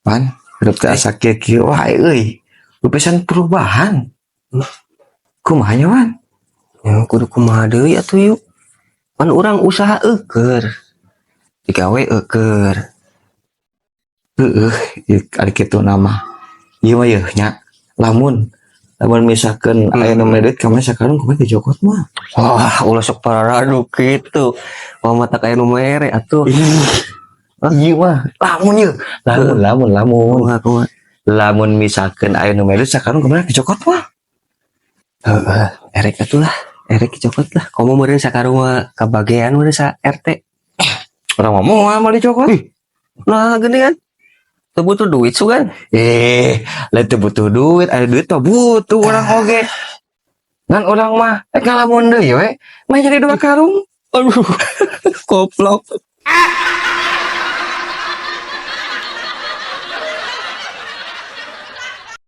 Pan, hirup teh asa kieu-kieu wae euy. Lupisan perubahan. Kumaha nya, Wan? Ya, kudu kumaha deui atuh yuk. Pan urang usaha euker. Digawe euker. Heeh, ieu ari kitu nama. Ieu mah yeuh nya. Lamun lamun misalkan aya nu mere duit ka mana sakarung, kumaha dicokot mah. Wah, ulah sok pararaduk kitu. Wah, mata aya nu mere atuh. Ieu mah lamun yeuh, lamun lamun lamun Kumaha kumaha. Lamun misalkan aya nu mere duit sakarung, kumaha dicokot mah. Heeh, erek atuh lah. Erek dicokot lah. Komo meureun sakarung mah kabagean meureun sa RT. Urang mah moal mau dicokot. Nah, gini kan. Teu butuh duit sugan. Eh, lain teu butuh duit, ada duit mah butuh urang oge. Ngan urang mah eh ngalamun deui we, mah jadi 2 karung. Aduh, koplok.